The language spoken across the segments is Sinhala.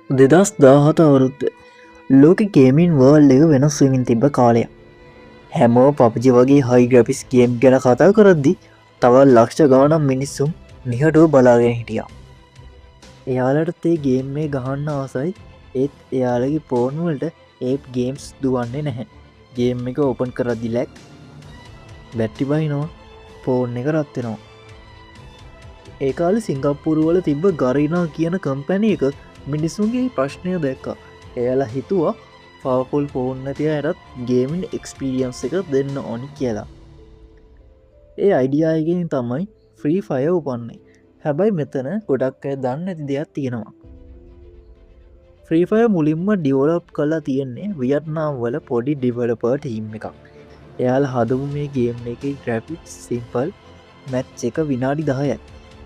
2017 අවුරුද්ද ලෝක ගේමින් වර්ල්ඩ් එක වෙනස් වෙමින් තිබ්බ කාලයක්. හැමෝම PUBG වගේ හයි ග්‍රැෆික්ස් ගේම් ගැන කතා කරද්දි තව ලක්ෂ ගාණක් මිනිස්සුන් නිහඬව බලාගෙන හිටියා. එයාලටත් ඒ ගේම් එක ගහන්න ආසයි, ඒත් එයාලගේ ෆෝන් වලට ඒ ගේම්ස් දුවන්නේ නැහැ. ගේම් එක ඕපන් කරද්දි ලැග්, බැටරි බහිනවා, ෆෝන් එක රත් වෙනවා. ඒ කාලේ සිංගප්පූරු වල තිබ්බ ගරීනා කියන කම්පැනි එක මිනිසුන්ගේ ප්‍රශ්නය දැක්කා. එයාලා හිතුවා පවර්ෆුල් ෆෝන් නැති අයටත් ගේමින් එක්ස්පීරියන්ස් එක දෙන්න ඕනි කියලා. ඒ අයිඩියා එකෙන් තමයි ෆ්‍රී ෆයර් උපන්නේ. හැබැයි මෙතන ගොඩක් අය දන්නේ නැති දෙයක් තියෙනවා. ෆ්‍රී ෆයර් මුලින්ම ඩිවලොප් කරලා තියෙන්නේ වියට්නාම් වල පොඩි ඩිවලොපර් ටීම් එකක්. එයාලා හදපු මේ ගේම් එකේ ග්‍රැෆික්ස් සිම්පල්, මැච් එක විනාඩි 10යි,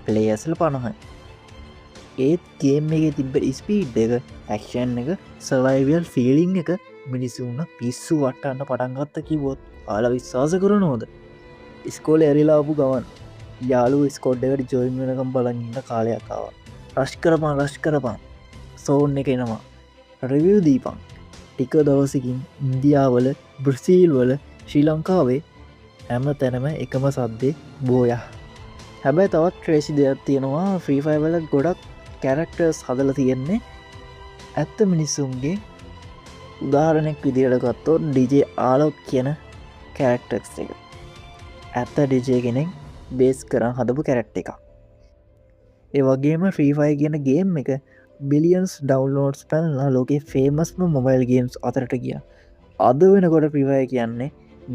ප්ලේයර්ස්ලා 50යි. ඒත් ගේම් එකේ තිබ්බ ස්පීඩ් එක, ඇක්ෂන් එක, සර්වයිවල් ෆීලිං එක මිනිසුන්ව පිස්සු වට්ටන්න පටන් ගත්ත කිව්වොත් ඔයාලා විශ්වාස කරනවද? ඉස්කෝලේ ඇරිලා ආපු ගමන් යාළුවෝ ස්කොඩ් එකට ජොයින් වෙනකම් බලන් ඉන්න කාලයක් ආවා. රෂ් කරපන්, රෂ් කරපන්, සෝන් එක එනවා, රිවිව් දීපන්. ටික දවසකින් ඉන්දියාවල, බ්‍රසීල් වල, ශ්‍රී ලංකාවේ හැම තැනම එකම සද්දේ බෝයා. හැබැයි තවත් ක්‍රේසි දෙයක් තියෙනවා. ෆ්‍රී ෆයර් වල ගොඩක් කැරක්ටර්ස් හදලා තියෙන්නේ ඇත්ත මිනිස්සුන්ගේ. උදාහරණයක් විදියට ගත්තොත් ඩීජේ ආලෝක් කියන කැරක්ටර්ස් එක ඇත්ත ඩීජේ කෙනෙක් බේස් කරන් හදපු කැරක්ටර් එකක්. ඒ වගේම ෆ්‍රී ෆයර් කියන ගේම් එක බිලියන්ස් ඩවුන්ලෝඩ්ස් පැනලා ලෝකේ ෆේමස්ම මොබයිල් ගේම්ස් අතරට ගියා. අද වෙනකොට ෆ්‍රී ෆයර් කියන්නේ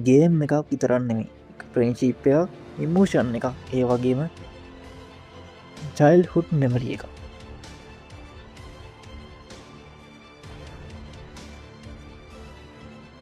ගේම් එකක් විතරක් නෙමෙයි, ෆ්‍රෙන්ඩ්ෂිප් එකක්, ඉමෝෂන් එකක්, ඒ වගේම චයිල්ඩ්හුඩ් මෙමරි එකක්.